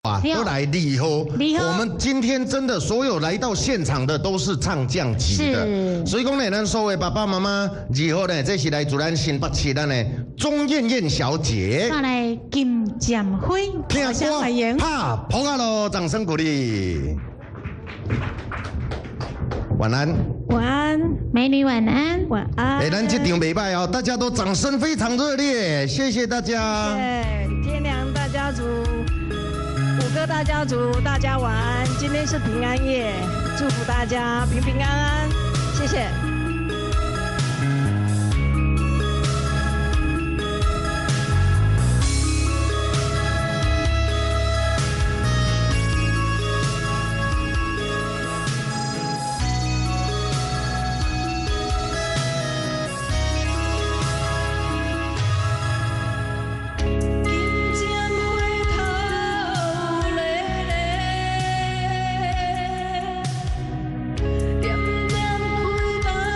啊，都來禮好。我們今天真的所有來到現場的都是唱將級的，所以講呢，咱所有爸爸媽媽，二號呢，這是來自咱新北市咱的鍾艷艷小姐。再來金劍輝，聽歌拍噗仔囉，掌聲鼓勵。晚安。晚安，美女晚安。晚安。哎，咱這場袂䆀哦，大家都掌聲非常熱烈，謝謝大家。謝天良大家族。五個大家族，大家晚安。今天是平安夜，祝福大家平平安安，謝謝。金劍花頭咧咧，點點開。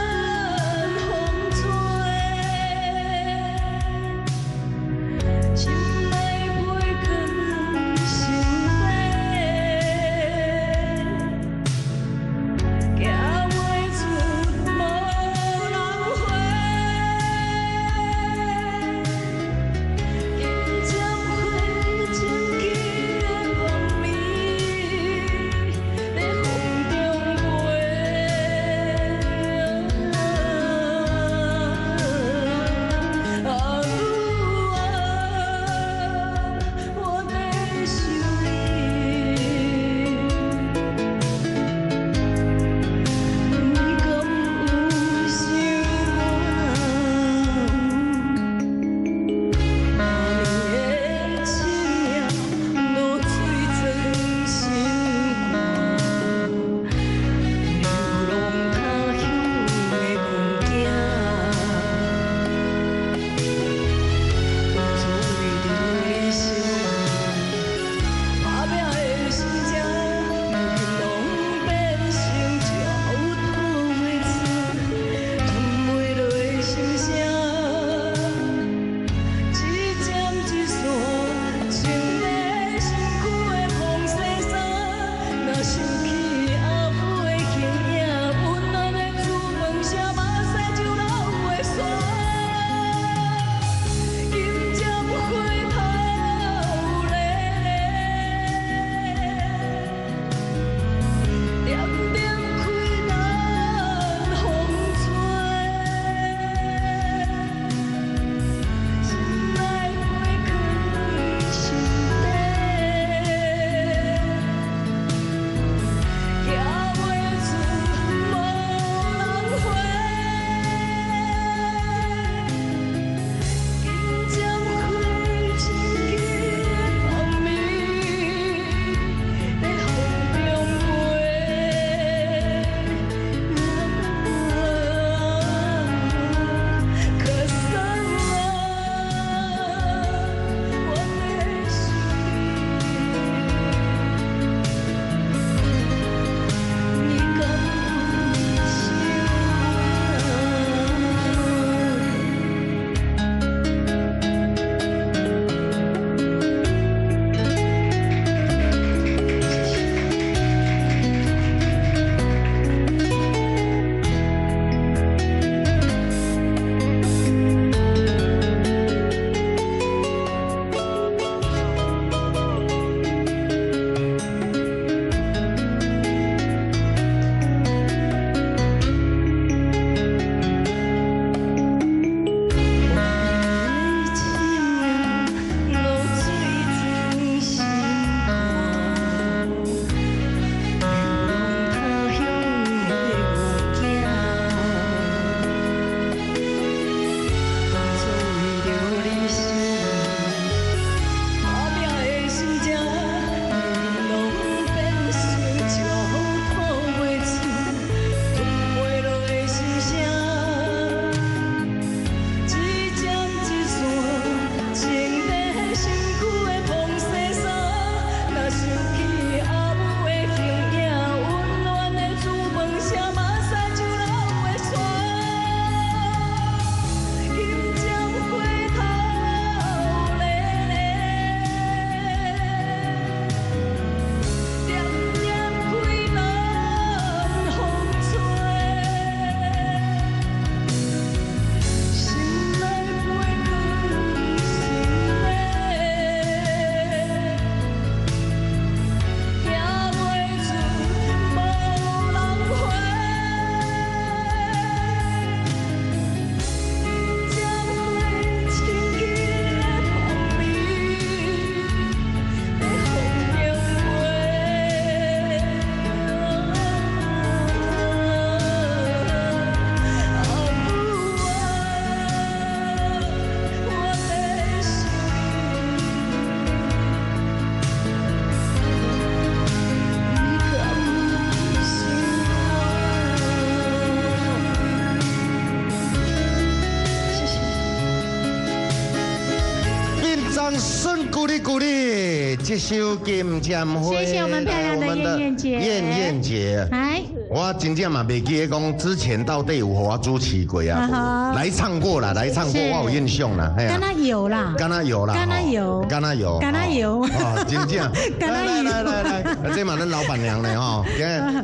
鼓勵這首《金針花》。謝謝我們漂亮的燕燕姐。燕燕姐。來。我真正嘛袂記得講之前到底有予我主持過啊，來唱過啦，來唱過，我有印象啦。敢若有啦，敢若有啦，敢若有，敢若有，敢若有。哦，真正。來來來來，這嘛咱老闆娘呢吼，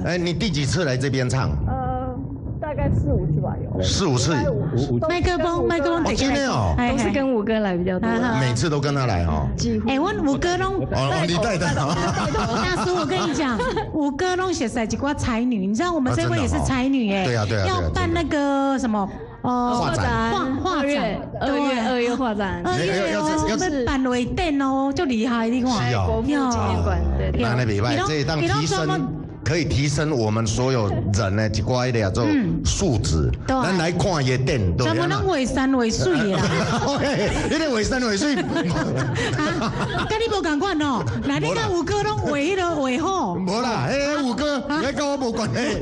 哎，你第幾次來這邊唱？大概四五次吧，有。四五次。麥克風，麥克風，今天哦，都是跟五哥來比較多。每次都跟他來哦。哎，我五哥攏。哦，你帶的。大叔，我跟你講，五哥攏熟似一寡才女，你知道我們這位也是才女哎。對啊對啊。要辦那個什麼？哦，畫展。畫展。 2月2月畫展。 2月哦，要辦畫展哦，就厲害，你看。是哦。國父紀念館，對對。那那袂䆀，這當提升。可以提升我們所有人呢，一寡彼個做素質。咱來看伊的展，專門攏畫山畫水的啦。你咧畫山畫水，佮你無仝款哦。那你佮五哥攏畫彼個畫好。無啦，哎，五哥，你跟我無關係。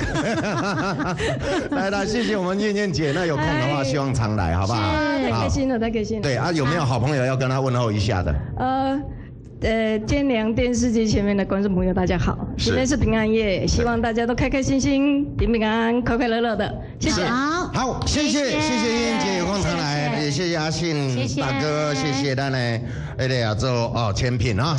來來，謝謝我們燕燕姐。那有空的話，希望常來，好不好？太開心了，太開心了。對啊，有沒有好朋友要跟他問候一下的？天良電視機前面的觀眾朋友，大家好！今天是平安夜，希望大家都開開心心、平平安安、快快樂樂的。謝謝。好，好，謝謝，謝謝燕燕姐有空常來，也謝謝阿信大哥，謝謝咱的彼個做哦簽品啊。